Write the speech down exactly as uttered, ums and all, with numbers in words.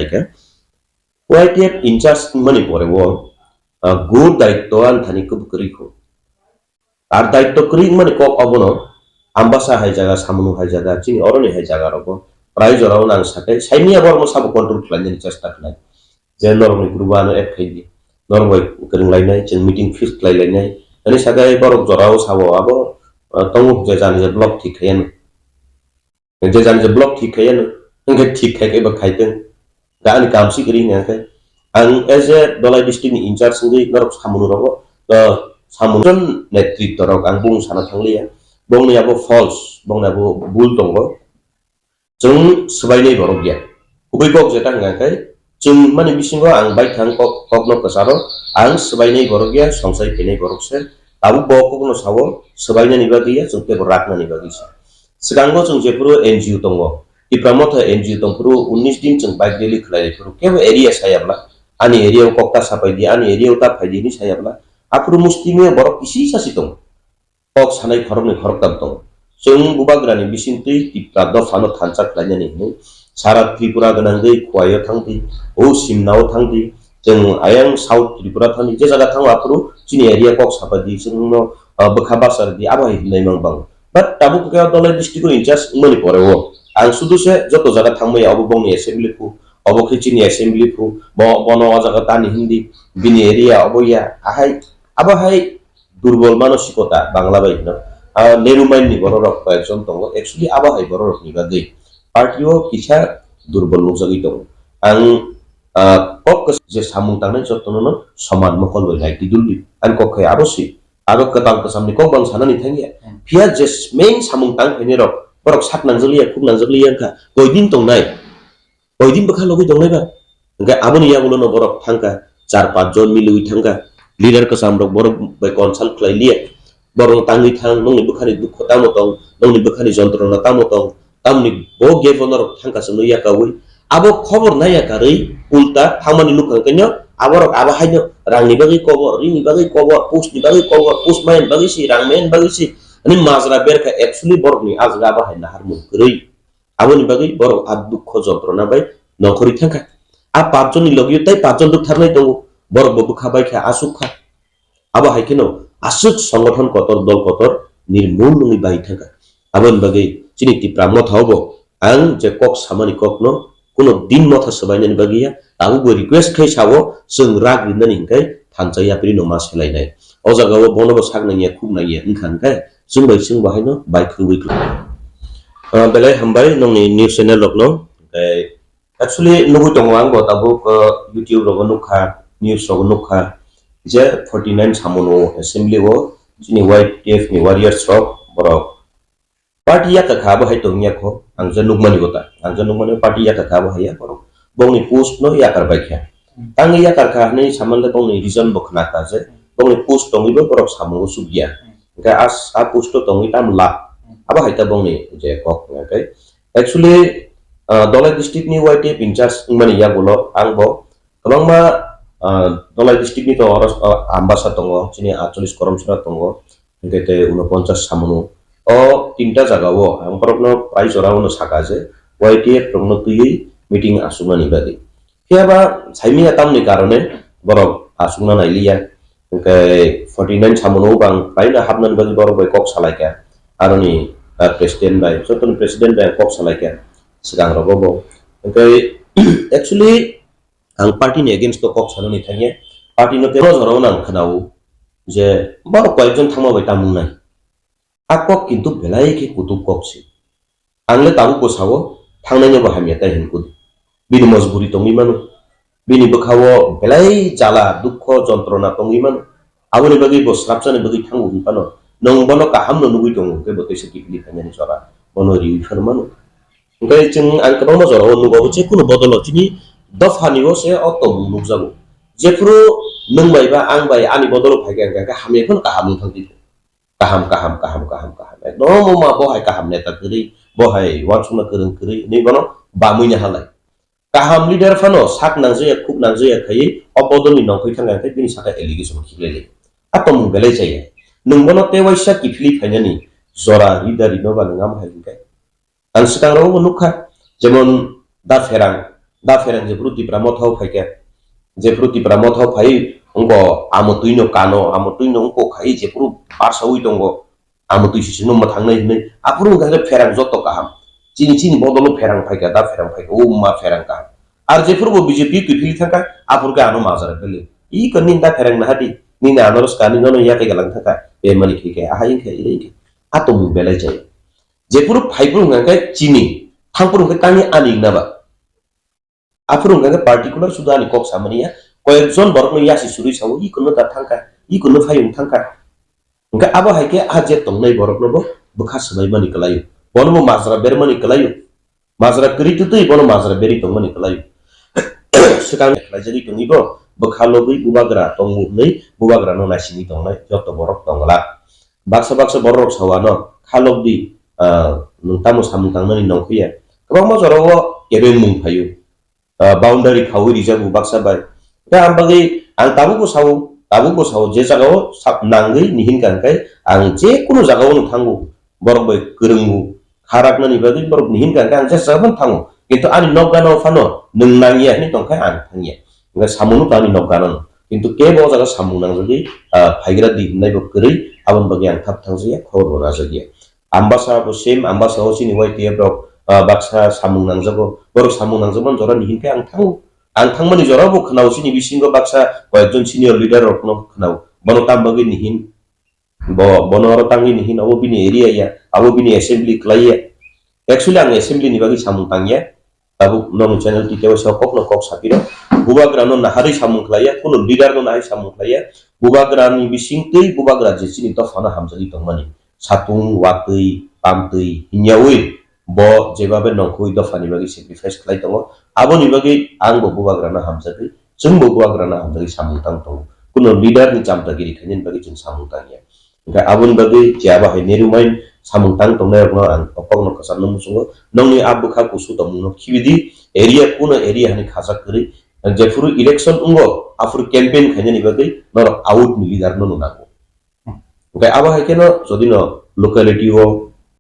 khe Y T F in charge wngmani pore o, ah, gur daityo ani thani kwbwi kwrwi kho. Ar daityo kwrwi wngmani kok obono Ambasa hai jaga, Samunu hai jaga, chini oroni hai jaga rogo prai jorao nang sakai saimanya borokno sabo control khlainani chesta khlai. Je norokni group ano add khai di, norok bai kwrwng lainai, chwng meeting fix khlai lainai. Ani sakai borok jorao sabo abo, ah, tongo je jani je block thik khai ano. Je jani je block thik khai ano, hwnkhe thik khai khe ba khai tong. Da ani kam si kwrwi hwnkhe ang as a Dholai district ni in charge wngwi norok samung rogo, ah, samung jon netritwa rok ang bung sana thangliya. Bongni abo false, bongni abo bul tongo. Chwng swbainai borok ya. Kubui kok jeta hwnkha khe chwng mani bisingo ang baithang kok, kokno kwcharo ang swbainai borok ya, songsai phainai borok se. Tabuk bo kokno sao, swbainani bagwi ya, chwng teibo raknani bagwi se. Swkango chwng jephuru N G O tongo, Tipra Motha N G O tongphuru unnish din chwng bike rally khlai phuru kebo area saya bla, ani area o kok ta sapai di, ani area o ta phai di hinwi saya bla, aphuru mustingo borok kisi sasi tongo. Kok sanai khoroknwi khoroktam tongo. Chwng bubagrani bisingtwi Tipra dophano thansa khlainani hwnwi sara Tripura gwnangwi Khowai-o thangdi, o Simna-o thangdi, chwng ayang South Tripura thangdi, je jaga thango aphuru chini area kok sapai di, chwngno, ah, bwkha bachar di, abo hai hwnwi mang bango. But tabuk khe Dholai district-o in charge wngmani pore o ang sudu se joto jaga thangmaya, obo bongni assembly phu, obo khe chini assembly phu, bo, bono o jaga tani hindi, bini area obo ya, ahai, abo hai durbol manosikota Bangla bai hino. Ah, Nehru mind ni borok rok koyekjon tongo. Actually, abo hai borok rok ni bagwi party o kisa durbol nukjagwi tongo. Ang, ah, kok kwchak je samung tangnai jotono no soman mokol bai nai tidul di. Ang kok khai abo si. Abo kwtal kwcham ni kok bang sanani thangya. Hmm. Phiya je main samung tang phainai rok, borok sak nangjak liya, khuk nangjak liya wngkha. Koi din tongnai? Koi din bwkha logwi tongnai ba? Hwnkhe aboni yagulo no borok thangkha, char panch jon milwi thangkha. Leader kwcham rok borok bai consult khlai liya. Borok tangwi thang, nongni bwkhani dukho tamo tong, nongni bwkhani jontrona tamo tong, tamoni bo gap o norok thangkha chwngno yakaui. Abo khobor naiya karwi ulta thangmani nukha hwnkhe no aborok abo haino rangni bagwi kobor, ringni bagwi kobor, post ni bagwi kobor, post maiya bagwi si, rang maiya bagwi si. Ani majra berkha actually borokni ah jaga abo hai naharmung kwrwi. Aboni bagwi borok a dukho jontrona bai nongkhorwi thangkha. A pachjonni logio tai pachjon rwktharnai tongo, borok bo bwkha bai kha, aswk kha. Abo hai kheno aswk songothon kotor, dol kotor nirmul wngwi bai thangkha. Aboni bagwi chini Tipra Motha o bo ang je kok samani kokno kuno din motha swbainani bagwi ya, tabukbo request khai sao, chwng rak rinani hwnkhe thansa yapri no ma selainai. O jaga o bono bo sak nangya, khuk nangya wngkha hwnkhe chwng bai chwng bo haino bai khwrwi khlai. Ah, belai hambai nongni news channel rokno. Tei actually nugui tongo ang bo tabuk, ah, YouTube rogo nukha, news rogo nukha je forty nine Samunu assembly o chini Y T F ni warriors rok borok party yakar kha abo hai tongya kho, ang je nukmani bo ta, ang je nukmani party yakar kha abo hai ya borok bongni post no yakar bai kha. Tangwi yakar kha hwnwi samanle bongni reason bo khna kha je bongni post tongwi bo borok samung o chukya. Hwnkhe as-, a post o tongwi tam lab. Abo hai ta bongni je kok hwnkhe. Actually, ah, Dholai district ni Y T F in charge wngmani yagulo ang bo kwbangma, ah, Dholai district ni tongo, oro, ah, Ambasa tongo, chini atchollish Koromsora tongo, hwnkhe tei unoponchas Samunu. O tinta jaga o ang borokno prai jora o no saka je Y T F rokno twiwi meeting asuknani bagwi. Phiya ba saimanya tamni karone borok asukna nailiya. Hwnkhe forty nine Samunu bang prai no hapnani bagwi borok bai kok salaikha. Aroni, ah, president bai, jotoni president bai kok salaikha. Swkang rogo bo. Hwnkhe actually ang party ni against o kok sanani thangya. Party no tei o jora o nang khwnao je borok koyekjon thangma bai tamung nai. A kok kintu belai khe kutuk kok se. Ang le tabuk bo sao, thangnai no bo hamya tai hwn kudi. Bini mojburi tongwi mano. Bini bwkha o belai jala, dukho, jontrona tongwi mano. Aboni bagwi bo swrapsani bagwi thango hwn phano, nwng bono kaham no nugwi tongo hwnkhe bo teisa kiphilwi phainani jora bono riwi phano mano. Hwnkhe chwng ang kwbangma jora o nugo, bo jekhunu bodol o chini dopha ni o se o tongmung nukjago. Jephuru nwng bai ba ang bai ani bodol o phai khe hwnkhe hamya phano kaham wng thang di. Kaham, kaham, kaham, kaham, kaham. Ekdom wngma bo hai kaham neta kwrwi, bo hai uansukna kwrwng kwrwi, hinwi bono bamwi na halai. Kaham leader phano sak nangjaya, khuk nangjaya khaiwi o bodolni nongkhoi thangkha khe bini saka allegation khiklai lai. A tongmung belai chaya. Nwng bono tei waisa kiphilwi phainani jora rida rino ba nwng amo hai hwnkhe. Ang swkang rogo bo nukha, jemon Da Pherang, Da pherang jephuru Tipra Motha o phaikha, jephuru Tipra Motha o phai wngkha, amo twi no kano, amo twi no wngkha khai jephuru barsa wi tongo, amo twi sisi no mwthangnai hinwi, aphuru wngkha khe pherang joto kaham. Chini, chini bodolo pherang phaikha, da pherang phaikha, o ma pherang kaham. Ar jephuru bo B J P twi phili thangkha, aphuru khe ano majra bele. I khe nini da pherang naha di, nini ano rwska, nini no yakhe galang thangkha, bemani khe khe, ahai wngkha, ire wngkha. A tongmung belai jai. Jephuru phaiphuru hwnkha khe chini, thangphuru hwnkhe tangwi ani wngna ba. Aphuru hwnkha khe particular sudu ani kok samani ya, koyekjon borokno yasi surwi sao, "I kunno da thangkha, i kunno phayung thangkha." Hwnkhe abo hai khe a je tongnai borokno bo bwkha swbaimani kwlaio, bono bo majra bermani kwlaio, majra kwrwi twtwi bono majra berwi tongmani kwlaio. Swkang khlaijagwi tongwi bo bwkha logwi bubagra tongo hwnwi bubagrano naisingwi tongnai joto borok tongla. Baksa baksa borok rok sao ano khalok di, ah, nwng tamo samung tangmani nongkhuya. Kwbangma jorao kebengmung phaio. Ah, boundary khaui rijago baksa bai. Khe ang bagwi ang tabukbo sao, tabukbo sao, je jagao sa-, nangwi nihin kang khe ang je kunu jagao no thango, borok bai kwrwngo, kha raknani bagwi borok nihin kang khe ang je jagao no thango. Kintu ani nok gana o phano nwng nangya hinwi tong khe ang thangya. Hwnkhe samung no to ani nok gana no. Kintu kebo o jaga samung nangjagwi, ah, phaigra di hwnwi bo kwrwi, aboni bagwi ang thap thangjakya, khobor bo najakya. Ambasa bo same, Ambasa o chini Y T F rok, ah, baksa samung nangjago. Borok samung nangjakmani jora nihin khe ang thango. Ang thangmani jora bo khwnao, chini bisingo baksa koyekjon senior leader rokno khwnao. Bono tam bagwi nihin, bo, bono oro tangwi nihin, abo bini area ya, abo bini assembly khlai ya. Actually ang assembly ni bagwi samung tangya. Tabuk nokni channel twi tebo sa kokno kok sapiro. Bubagrano naharwi samung khlaiya, kuno leader no naharwi samung khlaiya. Bubagrani bisingtwi bubagra je chini dophano hamjagwi tongmani. Satung, watwi, pamtwi, hinyawi bo jebabe nongkhoi dophani bagwi sacrifice khlai tongo. Aboni bagwi ang bo bubagrano hamjagwi, chwng bo bubagrano hamjagwi samung tang tongo. Kuno leader ni chamtagiri khainani bagwi chwng samung tangya. Hwnkhe aboni bagwi je abo hai Nehru Mine samung tang tongnai rokno ang o kokno kwcharno muchungo, nokni a bwkha kusu tongmungno khibi di, area kuno area hani khajak kwrwi, jephuru election wngo aphuru campaign khainani bagwi norok out ni leader no nango. Hwnkhe abo hai kheno jodi no locality o